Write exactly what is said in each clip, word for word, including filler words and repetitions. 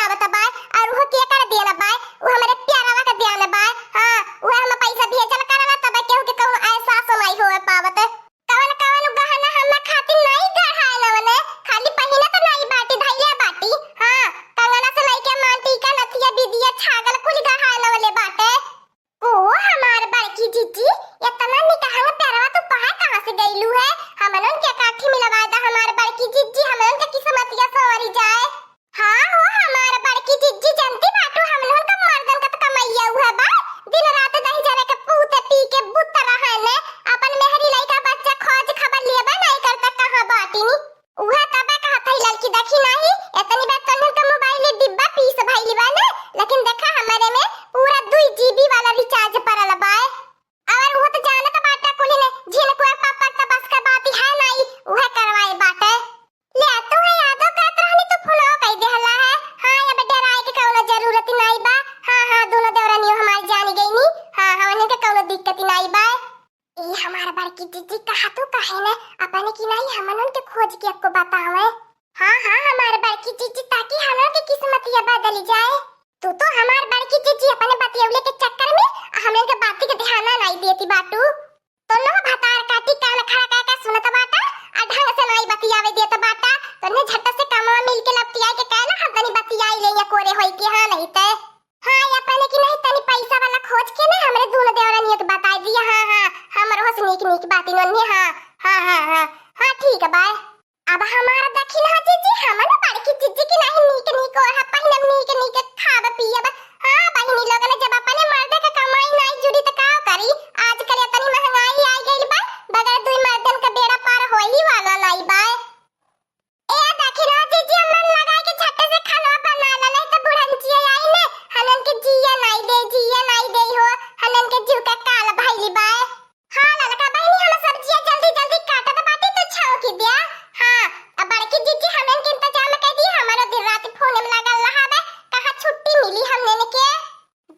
आवत बाय, और उहो केकर देन बाय, उ हमरे प्यारवा के देन बाय। हाँ, उहे हम पैसा भेजल करवा, तब केहू के कहूँ एहसास नाई होए पावत। कवन कवन गहना हमरा खातिर नाई गढ़ाए नवले, खाली पहिनत नाई बाटी, धइले बाटी। हाँ, कंगना से लइके मांग टीका, नथिया, बिदिया, छागल कुल गढ़ाए नवले बाटे। ओ हमार बड़की जिज्जी, इतना निकहंग प्यारवा तू पाए कहाँ से गइलू है? हमनन के काठी मिलवा दा हमार बड़की जिज्जी, हमनन के किस्मतिया संवरी जाए। हाँ हो हमार बड़की जिज्जी, जनती बाटू हमनन का मर्दन का त कमैया उहे बा, दिन रात दही जरे के पूत पी के बुत रहने, अपन मेहरी लइका बच्चा खोज खबर लेबे नाई करता कहाँ बाटिनी। उहे तबे कहत हई लड़की, देखी नाही, एतनी बार तोहन का मोबाइल डिब्बा पीस भइल बा ना, लेकिन देखा हमरे में पूरा दुई जीबी वाला रिचार्ज परल बाय। और उहो तो जानत बाटा कुली ने, झिनकुआ पापड़ त बस का बात है नाही, उहे करवाए बाटे। ले तू है यादो करत रहनी, तू फोनो कई देहला है। हाँ, अब डराए के कौनो जरूरत नाही बा। हाँ, हाँ, दोनों देवरानियों हमार जानी गईनी। हाँ, हाँ, उन्हें के कौनो दिक्कत नाही बा। ए हमार बड़की जिज्जी, कहा तू कहे न, अपने की नाही हमनन के खोज के अक्को बतावे। हाँ, हाँ, हमार बड़की जिज्जी, ताकि हमनन के किस्मतिया बदल जाए। तू तो हमार बड़की जिज्जी अपने बतियौले के चक्कर में आ हमनन के बाती के ध्यान नाही देती बाटू। तो नो भतार काटी कान खड़ा करके सुनत बाटा, आ ढंग से नाही बतियावे देत बाटा। तन्ने झट से कमवा मिल के लपटियाए के कहना, हम तनी बतियाई ले या कोरे होई के, हाँ नहीं ते। हाँ, या पहले कि नहीं, तनी पैसा वाला खोज के ना हमरे दोनों देवरानियों के बताई दिया। हाँ, हाँ, हमरो से नीक नीक बाती नन्हे। हाँ, हाँ, हाँ, हाँ, हाँ, ठीक है, बाय। अब हमारा दखिन हो जिज्जी, हम ना बड़की जिज्जी की नहीं नीक नीक ओढ़ब पहिनब, नीक नीक खाब पियब। हाँ, बहिनी लोगन, जब अपने मर्दे के कमाई नहीं जुड़ी त का करी? आजकल इतनी महंगाई आ गइल बा, बगैर दुई मर्दन के बेड़ा पार होई वाला नहीं बा। ए, देखी ना, जीजी, अम्मन लगाई के झट्टे से खाना बना ला, नहीं तो बुढ़न जिया आई ने, हनन के जिया नाई दे, जिया नाई दे हो, हनन के जीव का काल भइली बाय। हाँ, ललका बहिनी, हम सब्जिया जल्दी, जल्दी काटत बाटी, तो छौंकी द्या। हाँ, अब बड़की जीजी हमन के इंतजाम कर दी, हमारो दिन रात फोन में लागल रहावे, कहाँ छुट्टी मिली हमने के।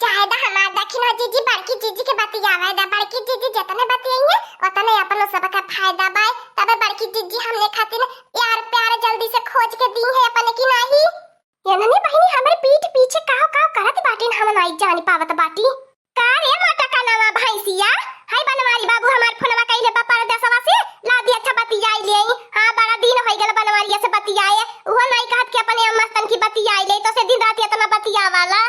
जाए दा हमार दखिन हो जीजी, बड़की जीजी के बतियावे दा। बड़की जीजी जतने बतियाइए, ओतने अपनो सबका फायदा बाय। तबे बड़की जीजी हमने खातिर यार प्यार जल्दी से खोज के दी है अपने की नाही। ये ननी बहिनी हमरे पीठ पीछे काव काव करत बाटिन, हम नाही जान पावत बाटी। का रे मोटा कनवा भैंसिया, हाय बनवारी बाबू हमार फोनवा कइले बा परदेसवा से, ला दी अच्छा बतियाई ले। हाँ, बड़ा दिन होई गल बनवारिया से बतियाए, उहो नाही कहत कि अपने अम्मा से तनकी बतियाई ले, तो से दिन रात इतना बतियावाला।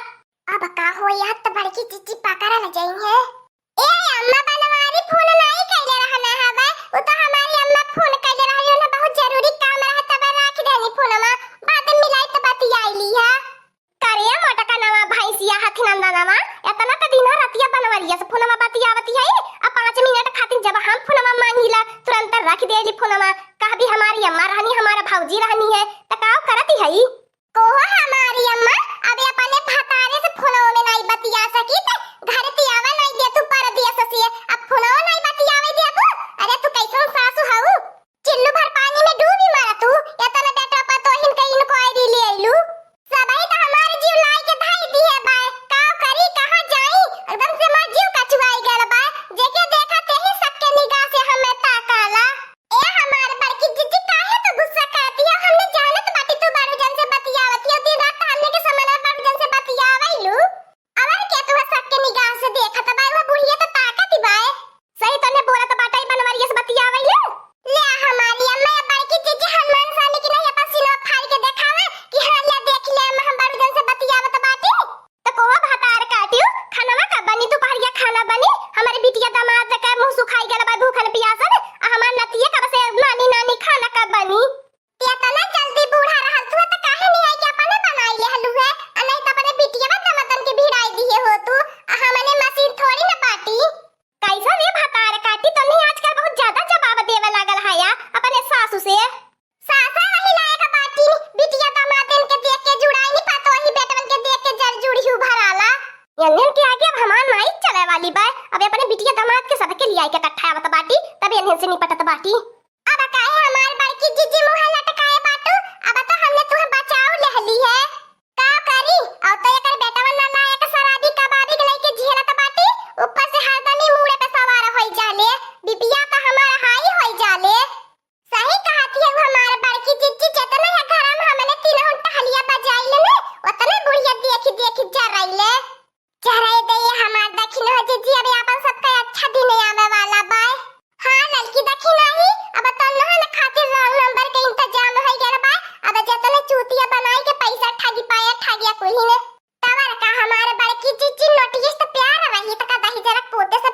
अब का हो यार, त बड़की जीजी पकड़ल जइहे। ए अम्मा, बनवारी फोन नाई कइले रहना हवे, उ तो हमारी अम्मा फोन कइले रहली, उन्हें बहुत जरूरी काम रहे, तब राख देनी फोनमा, बाद में मिलाई त बतियाई ली है। करे मोटका नवा भैंसिया हाथी नंदनवा, इतना त दिन रतिया बनवरिया से फोनमा बतियावती है, आ पाँच मिनट खातिर जब हम फोनमा मांगीला, तुरंत रख देली फोनमा, कहबी हमारी अम्मा रहनी, हमारा भौजी रहनी है, त का करती है? कोहो हमारी अम्मा, अबे अपने भतारे से फोनवा में नाई बतिया सकी, त घर पे आवा नाई दे तू परदेस से, अब फोनवा नाई बतियावे देबू? अरे तू कैसन सासू हऊ? चिल्लू भर पानी में डूबी मरा तू, इतना बेटा पतोहिन के inquiry ले अइलू। सबही त हमार जीव लाई के धाई दिहे बाय, का करी, कहाँ जाई, एकदम से हमार जीव कचुआई गल बाय, जेके देखा तेही सबके निगाह से हमें ताकाला। ए हमार बड़की जीजी, काहे तू गुस्सा करती हो? हमने जानत बाटी तू बड़ू जन से बतियावती हो, दिन रात हमने के समनवा बड़ू जन से बतियावैलू। अवर के तू सबके निगाह से देखत बा, वो बुढ़िया त ताकत बाय। सही तने बोलत बाटे, बनवरिया से बतियावैलू। ले हमारी अम्मा, या बड़की जीजी हनुमान स्वामी की नहीं अपन सिनवा फाड़ के देखावे कि हाँ, ले देख ले अम्मा, हम बड़ू जन से बतियावत बाटी। त कोहो भतार काटियो, खानवा कब बनी? दुपहरिया खाना बनी? हमारे बिटिया दामाद के मुंह सुखाई गल बा भूखन पियासन, आ हमार नतिया कब से नानी, नानी, खाना कब बनी? इतना जल्दी बूढ़ा रहल तू, त काहे नहीं आई के अपने बनाई ले हलू है, आ नहीं त अपने बिटिया दामादन के भिड़ाई दिए हो तू, आ हमने मशीन थोड़ी न बाटी। कैसा रे भतार काटी, तन्नी आजकल बहुत ज्यादा जवाब देवे लागल है या अपने सासू से। सासा वही लायक बाटी, बिटिया दामादन के देख के जुड़ाई नहीं पातो, वही बेटवन के देख के जर जुड़ी हूँ भराला। इन्हन के आगे अब हमार माई चले वाली बाय, अब अपने बिटिया दामाद के सबके लियाई के इकट्ठा आवत बाटी, तब इन्हन से निपटत बाटी। अब काहे हमार बड़की जीजी मुँह लटकाए बाटू, अब तो हमने तुहे बचाव लेहली है। का करी, अब तो एकर बेटवन ना लायक शराबी कबाबी के लइके झेलत बाटी, ऊपर से हरदम ही मूड़े पे सवार होई जाले, बिपिया तो हमार हाई होई जाले। सही कहत है हमार बड़की जीजी, जितना है घर में हमने तीनों टहलिया बजाई लेने, उतना इने तवर का हमारे बड़की जीजी नोटिस तो प्यार रही, त का दही जरा पोते से